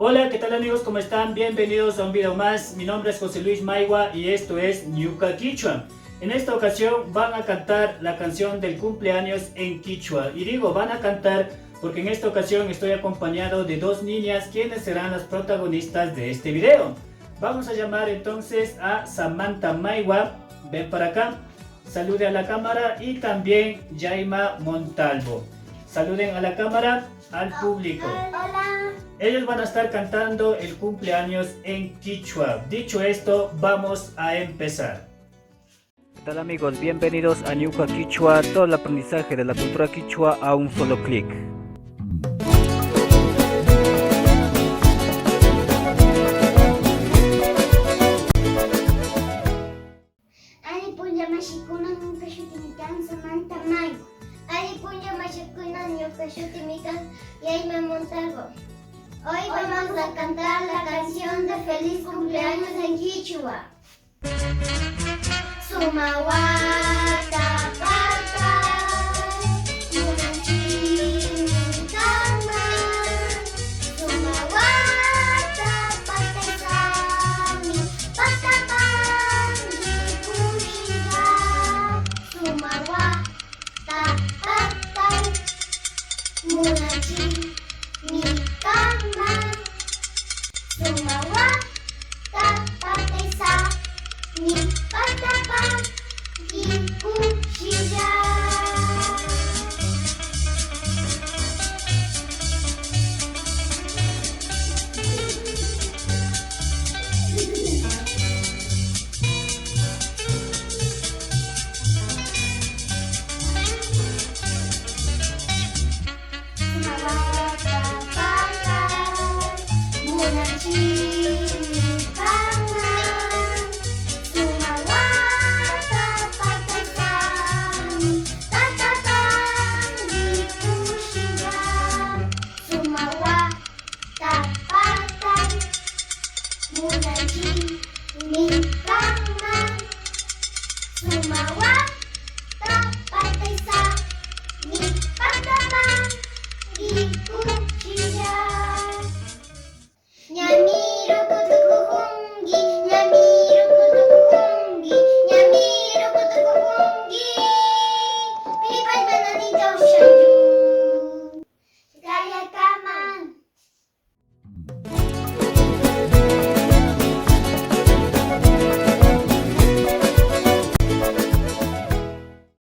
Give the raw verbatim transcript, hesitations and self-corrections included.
Hola, ¿qué tal amigos? ¿Cómo están? Bienvenidos a un video más. Mi nombre es José Luis Maigua y esto es Ñuka Kichwa. En esta ocasión van a cantar la canción del cumpleaños en kichwa. Y digo van a cantar porque en esta ocasión estoy acompañado de dos niñas quienes serán las protagonistas de este video. Vamos a llamar entonces a Samantha Maigua. Ven para acá. Salude a la cámara y también Yaima Montalvo. Saluden a la cámara, al público. Hola. Ellos van a estar cantando el cumpleaños en kichwa. Dicho esto, vamos a empezar. ¿Qué tal amigos? Bienvenidos a Ñuka Kichwa, todo el aprendizaje de la cultura kichwa a un solo clic. Alli punlla mashikuna, ñuka shutimi kan Samantha Maigua. Alli punlla mashikuna, ñuka shutimi kan Yaima Montalvo. Hoy vamos a cantar la canción de feliz cumpleaños en kichwa. Sumak wata patay munanchimi kanman. Sumak wata patay sami patapanki kushilla. Sumak wata patay munanchimi kanman. Sumak wata patay sami patapanki kushilla.